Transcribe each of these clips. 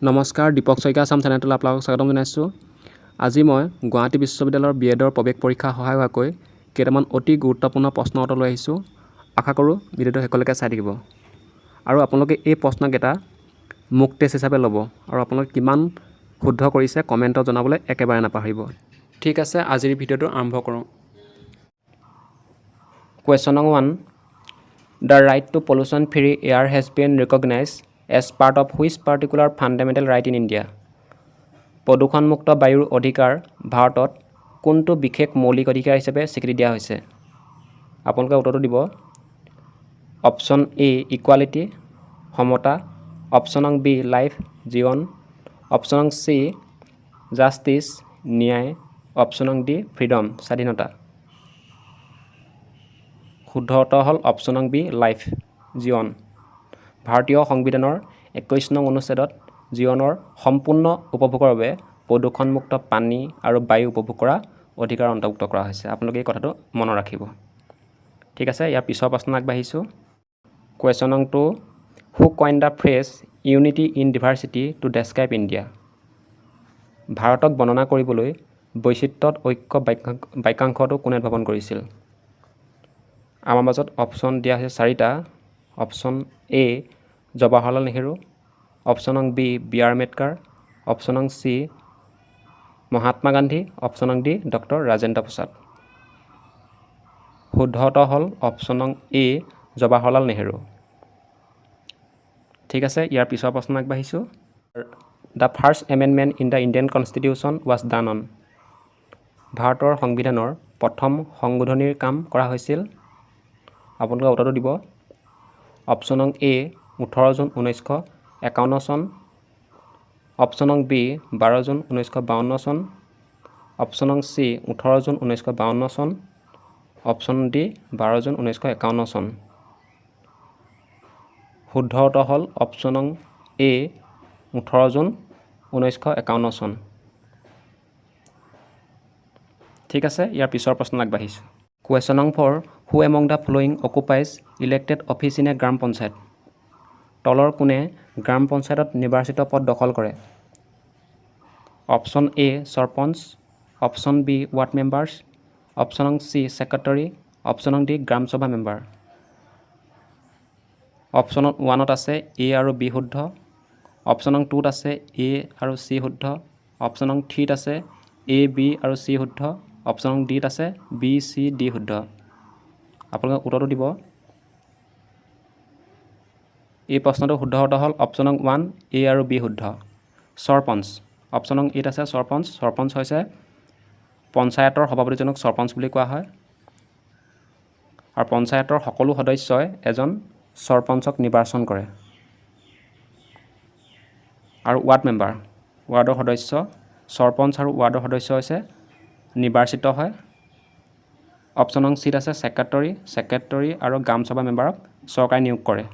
নমস্কাৰ, দীপক শইকীয়া আছাম চেনেলটোলৈ আপোনালোকক স্বাগতম জনাইছোঁ। আজি মই গুৱাহাটী বিশ্ববিদ্যালয়ৰ বি এডৰ প্ৰৱেশ পৰীক্ষা সহায় হোৱাকৈ কেইটামান অতি গুৰুত্বপূৰ্ণ প্ৰশ্ন উত্তৰ লৈ আহিছোঁ। আশা কৰোঁ ভিডিঅ'টো শেষলৈকে চাই থাকিব আৰু আপোনালোকে এই প্ৰশ্নকেইটা মোক টেষ্ট হিচাপে ল'ব আৰু আপোনালোকে কিমান শুদ্ধ কৰিছে কমেণ্টত জনাবলৈ একেবাৰে নাপাহৰিব। ঠিক আছে, আজিৰ ভিডিঅ'টো আৰম্ভ কৰোঁ। Question no. 1. The right to pollution free air has been recognised as part of which particular fundamental right in India? প্ৰদূষণমুক্ত বায়ুৰ অধিকাৰ ভাৰতত কোনটো বিশেষ মৌলিক অধিকাৰ হিচাপে স্বীকৃতি দিয়া হৈছে? আপোনালোকে উত্তৰটো দিব। অপশ্যন এ ইকুৱালিটি, সমতা। অপশ্যন নং বি লাইফ, জীৱন। অপশ্যন নং চি জাষ্টিছ, ন্যায়। অপশ্যন নং ডি ফ্ৰীডম, স্বাধীনতা। শুদ্ধ উত্তৰ হ'ল অপশ্যন নং বি লাইফ, জীৱন। ভাৰতীয় সংবিধানৰ 21 নং অনুচ্ছেদত জীৱনৰ সম্পূৰ্ণ উপভোগৰ বাবে প্ৰদূষণমুক্ত পানী আৰু বায়ু উপভোগ কৰা অধিকাৰ অন্তৰ্ভুক্ত কৰা হৈছে। আপোনালোকে এই কথাটো মনত ৰাখিব। ঠিক আছে, ইয়াৰ পিছৰ প্ৰশ্ন আগবাঢ়িছোঁ। Question no. 2. Who coined the phrase "unity in diversity" to describe India? ভাৰতক বৰ্ণনা কৰিবলৈ বৈচিত্ৰ্যত ঐক্য বাক্যাংশটো কোনে উদ্ভাৱন কৰিছিল? আমাৰ মাজত অপশ্যন দিয়া হৈছে চাৰিটা। Option A Jawaharlal Nehru, option নং B B R Ambedkar, option নং চি মহাত্মা গান্ধী, অপশ্যন নং ডি ডক্টৰ ৰাজেন্দ্ৰ প্ৰসাদ। শুদ্ধ উত্তৰ হ'ল অপশ্যন নং এ জৱাহৰলাল নেহেৰু। ঠিক আছে, ইয়াৰ পিছৰ প্ৰশ্ন আগবাঢ়িছোঁ। The first amendment in the Indian Constitution was done on? ভাৰতৰ সংবিধানৰ প্ৰথম সংশোধনীৰ কাম কৰা হৈছিল? আপোনালোকে উত্তৰটো দিব। অপশ্যন নং এ 18 জুন 1951 চন, অপশ্যন নং বি 12 জুন 1952 চন, অপশ্যন নং চি 18 জুন 1952 চন, অপশ্যন ডি 12 জুন 1951 চন। শুদ্ধ উত্তৰ হ'ল অপশ্যন নং এ 18 জুন 1951 চন। ঠিক আছে, ইয়াৰ পিছৰ প্ৰশ্ন আগবাঢ়িছোঁ। Question no. 4. Who among the following occupies elected office in a Gram Panchayat? তলৰ কোনে গ্ৰাম পঞ্চায়তত নিৰ্বাচিত পদ দখল কৰে? Option A sarpanch, option B ward members, option C secretary, option D Gram Sabha member. Option ওৱানত আছে এ আৰু বি শুদ্ধ, অপশ্যন টুত আছে এ আৰু চি শুদ্ধ, অপশ্যন থ্ৰীত আছে এ, বি আৰু চি শুদ্ধ, অপশ্যন ডিত আছে বি, চি, ডি শুদ্ধ। আপোনালোকে উত্তৰটো দিব। এই প্ৰশ্নটো শুদ্ধ উত্তৰ হ'ল অপশ্যন ওৱান, এ আৰু বি শুদ্ধ। চৰপঞ্চ, অপশ্যন এত আছে চৰপঞ্চ। চৰপঞ্চ হৈছে পঞ্চায়তৰ সভাপতিজনক চৰপঞ্চ বুলি কোৱা হয় আৰু পঞ্চায়তৰ সকলো সদস্যই এজন চৰপঞ্চক নিৰ্বাচন কৰে। আৰু ৱাৰ্ড মেম্বাৰ, ৱাৰ্ডৰ সদস্য, চৰপঞ্চ আৰু ৱাৰ্ডৰ সদস্য হৈছে নিৰ্বাচিত হয়। অপশ্যন নং চিত আছে ছেক্ৰেটৰী। ছেক্ৰেটৰী আৰু গ্ৰাম সভা মেম্বাৰক চৰকাৰে নিয়োগ কৰে।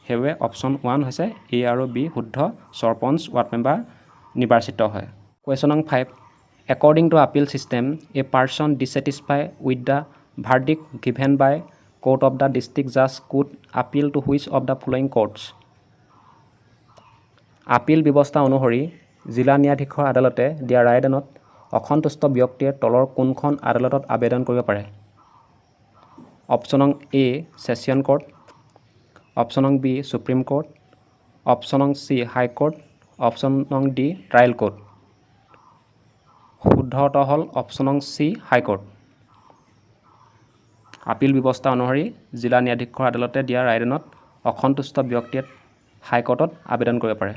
সেইবাবে অপশ্যন ওৱান হৈছে এ আৰু বি শুদ্ধ, চৰপঞ্চ, ৱাৰ্ড মেম্বাৰ নিৰ্বাচিত হয়। Question no. 5. According to appeal system, a person dissatisfied with the verdict given by court of the district judge could appeal to which of the following courts? Appeal ব্যৱস্থা অনুসৰি জিলা ন্যায়াধীশৰ আদালতে দিয়া ৰায়দানত অসন্তুষ্ট ব্যক্তিয়ে তলৰ কোনখন আদালতত আবেদন কৰিব পাৰে? অপশ্যন নং এ ছেশ্যন কোৰ্ট, অপশ্যন নং বি সুপ্ৰিম কোৰ্ট, অপশ্যন নং চি হাই কোৰ্ট, অপশ্যন নং ডি ট্ৰায়েল কোৰ্ট। শুদ্ধ উত্তৰ হ'ল অপশ্যন নং চি হাইকোৰ্ট। আপিল ব্যৱস্থা অনুসৰি জিলা ন্যায়াধীশৰ আদালতে দিয়া ৰায়দানত অসন্তুষ্ট ব্যক্তিয়ে হাইকোৰ্টত আবেদন কৰিব পাৰে।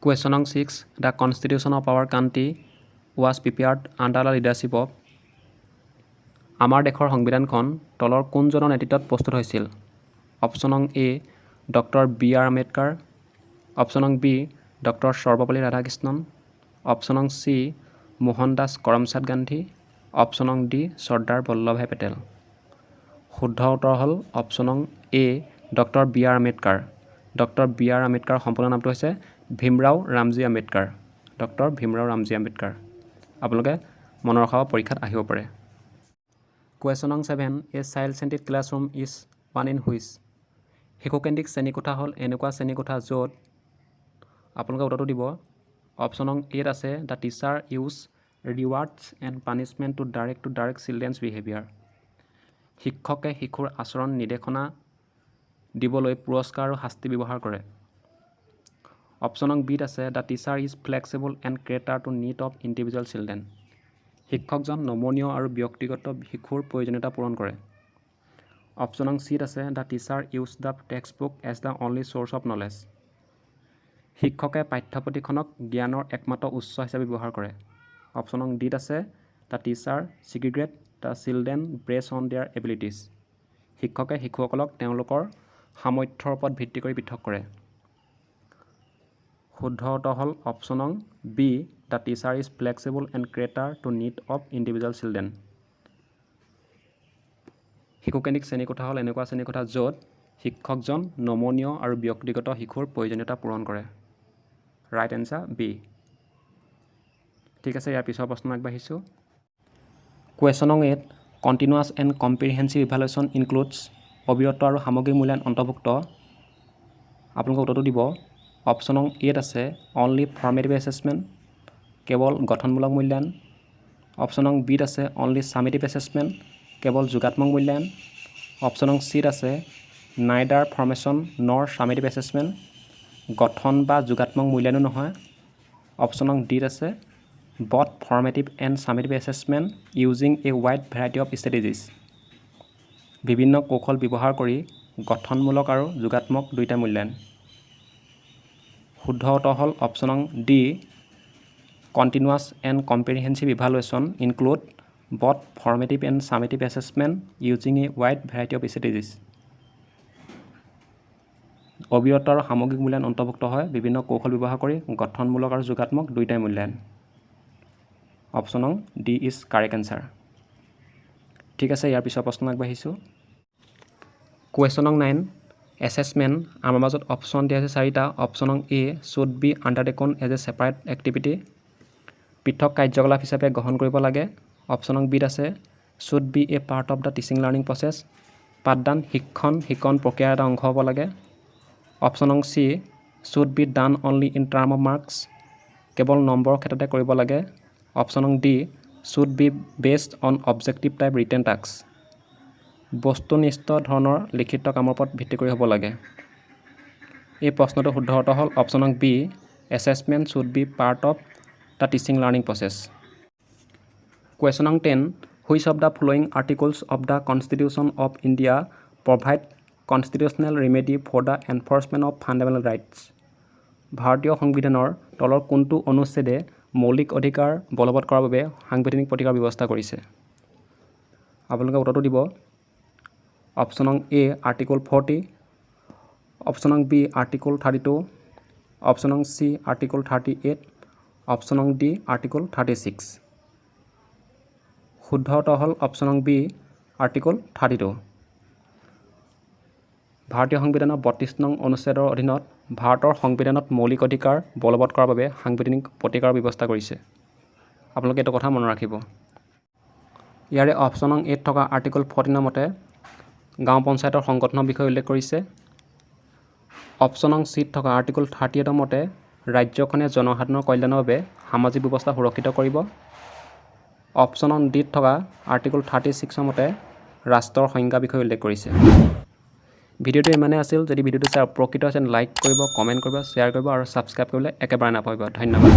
Question no. 6. The Constitution of our country was prepared under the leadership of? আমাৰ দেশৰ সংবিধানখন তলৰ কোনজনৰ নেতৃত্বত প্ৰস্তুত হৈছিল? অপশ্যন নং A doctor B R Ambedkar, option নং B doctor Sarvepalli Radhakrishnan, option নং চি মোহনদাস কৰমচাঁদ গান্ধী, অপশ্যন নং ডি চৰ্দাৰ বল্লভভাই পেটেল। শুদ্ধ উত্তৰ হ'ল অপশ্যন নং A doctor B R Ambedkar. Doctor B R আম্বেদকাৰৰ সম্পূৰ্ণ নামটো হৈছে ভীমৰাও ৰামজী আম্বেদকাৰ। ডক্টৰ ভীমৰাও ৰামজী আম্বেদকাৰ। আপোনালোকে মনত ৰখাব, পৰীক্ষাত আহিব পাৰে। Question no. 7. A child centric classroom is one in which? শিশুকেন্দ্ৰিক শ্ৰেণীকোঠা হ'ল এনেকুৱা শ্ৰেণীকোঠা য'ত আপোনালোকে উত্তৰটো দিব। অপশ্যন নং এত আছে, the teacher use rewards and punishment to direct children's behaviour. শিক্ষকে শিশুৰ আচৰণ নিৰ্দেশনা দিবলৈ পুৰস্কাৰ আৰু শাস্তি ব্যৱহাৰ কৰে। অপশ্যন নং বিত আছে, the teacher is flexible and cater to need of individual children. শিক্ষকজন নমনীয় আৰু ব্যক্তিগত শিশুৰ প্ৰয়োজনীয়তা পূৰণ কৰে। অপশ্যন নং চিত আছে, the teacher use the text book as the only source of knowledge. শিক্ষকে পাঠ্যপুথিখনক জ্ঞানৰ একমাত্ৰ উৎস হিচাপে ব্যৱহাৰ কৰে। অপশ্যন নং ডিত আছে, the teacher segregate the children based on their abilities. শিক্ষকে শিশুসকলক তেওঁলোকৰ সামৰ্থ্যৰ ওপৰত ভিত্তি কৰি পৃথক কৰে। শুদ্ধ উত্তৰ হ'ল অপশ্যন নং B, the teacher is flexible and cater to need of individual children. শিশুকেন্দ্ৰিক শ্ৰেণীকোঠা হ'ল এনেকুৱা শ্ৰেণীকোঠা য'ত শিক্ষকজন নমনীয় আৰু ব্যক্তিগত শিশুৰ প্ৰয়োজনীয়তা পূৰণ কৰে। Right answer B. ঠিক আছে, ইয়াৰ পিছৰ প্ৰশ্ন আগবাঢ়িছোঁ। কুৱেশ্যন নং 8, continuous and comprehensive evaluation includes. অবিৰত আৰু সামগ্ৰিক মূল্যায়ন অন্তৰ্ভুক্ত। আপোনালোকে উত্তৰটো দিব। অপশ্যন নং এত আছে, অনলি ফৰ্মেটিভ এছেছমেণ্ট, কেৱল গঠনমূলক মূল্যায়ন। অপশ্যন নং বিত আছে, অনলি ছামেটিভ এছেছমেণ্ট, কেৱল যোগাত্মক মূল্যায়ন। অপশ্যন নং চিত আছে, neither formative nor summative assessment, গঠন বা যোগাত্মক মূল্যায়নো নহয়। অপশ্যন নং ডিত আছে, both formative and summative assessment using a wide variety of strategies. বিভিন্ন কৌশল ব্যৱহাৰ কৰি গঠনমূলক আৰু যোগাত্মক দুয়োটা মূল্যায়ন। শুদ্ধ উত্তৰ হ'ল অপশ্যন নং D, continuous and comprehensive evaluation include both formative and summative assessment using a wide variety of strategies. অবিৰত আৰু সামগ্ৰিক মূল্যায়ন অন্তৰ্ভুক্ত হয় বিভিন্ন কৌশল ব্যৱহাৰ কৰি গঠনমূলক আৰু যোগাত্মক দুয়োটাই মূল্যায়ন। অপশ্যন নং D is correct answer. ঠিক আছে, ইয়াৰ পিছৰ প্ৰশ্ন আগবাঢ়িছোঁ। কুৱেশ্যন নং 9, এছেছমেণ্ট। আমাৰ মাজত অপশ্যন দিয়া আছে চাৰিটা। অপশ্যন নং A, should be undertaken as a separate activity, পৃথক কাৰ্যকলাপ হিচাপে গ্ৰহণ কৰিব লাগে। অপশ্যন নং বিত আছে, should be a part of the teaching learning process, পাঠদান শিক্ষণ শিকন প্ৰক্ৰিয়াৰ এটা অংশ হ'ব লাগে। অপশ্যন নং C, should be done only in term of marks, কেৱল নম্বৰৰ ক্ষেত্ৰতে কৰিব লাগে। অপশ্যন নং D, should be based on objective type written task, বস্তুনিষ্ঠ ধৰণৰ লিখিত কামৰ ওপৰত ভিত্তি কৰি হ'ব লাগে। এই প্ৰশ্নটোৰ শুদ্ধ উত্তৰ হ'ল অপশ্যন নং B, assessment should be part of the teaching learning process. Question নং 10, which of the following articles of the Constitution of India provide constitutional remedy for the enforcement of fundamental rights? ভাৰতীয় সংবিধানৰ তলৰ কোনটো অনুচ্ছেদে মৌলিক অধিকাৰ বলবৎ কৰাৰ বাবে সাংবিধানিক প্ৰতিকাৰৰ ব্যৱস্থা কৰিছে? আপোনালোকে উত্তৰটো দিব। অপশ্যন নং এ, আৰ্টিকল 40, অপশ্যন নং বি, আৰ্টিকল 32, অপশ্যন নং চি, আৰ্টিকল 38, অপশ্যন নং ডি, আৰ্টিকল 36। শুদ্ধ উত্তৰ হ'ল অপশ্যন নং বি, আৰ্টিকল 32। ভাৰতীয় সংবিধানৰ 32 নং অনুচ্ছেদৰ অধীনত ভাৰতৰ সংবিধানত মৌলিক অধিকাৰ বলবৎ কৰাৰ বাবে সাংবিধানিক প্ৰতিকাৰৰ ব্যৱস্থা কৰিছে। আপোনালোকে এইটো কথা মনত ৰাখিব। ইয়াৰে অপশ্যন নং এত থকা আৰ্টিকল 14ৰ মতে গাঁও পঞ্চায়তৰ সংগঠনৰ বিষয়ে উল্লেখ কৰিছে। অপশ্যন নং চিত থকা আৰ্টিকল 38ৰ মতে ৰাজ্যখনে জনসাধাৰণৰ কল্যাণৰ বাবে সামাজিক ব্যৱস্থা সুৰক্ষিত কৰিব। অপশ্যন নং ডিত থকা আৰ্টিকল 36ৰ মতে ৰাষ্ট্ৰৰ সংজ্ঞাৰ বিষয়ে উল্লেখ কৰিছে। ভিডিঅ'টো ইমানেই আছিল। যদি ভিডিঅ'টো চাই উপকৃত হৈছে, লাইক কৰিব, কমেণ্ট কৰিব, শ্বেয়াৰ কৰিব আৰু ছাবস্ক্ৰাইব কৰিবলৈ একেবাৰে নাপাহৰিব। ধন্যবাদ।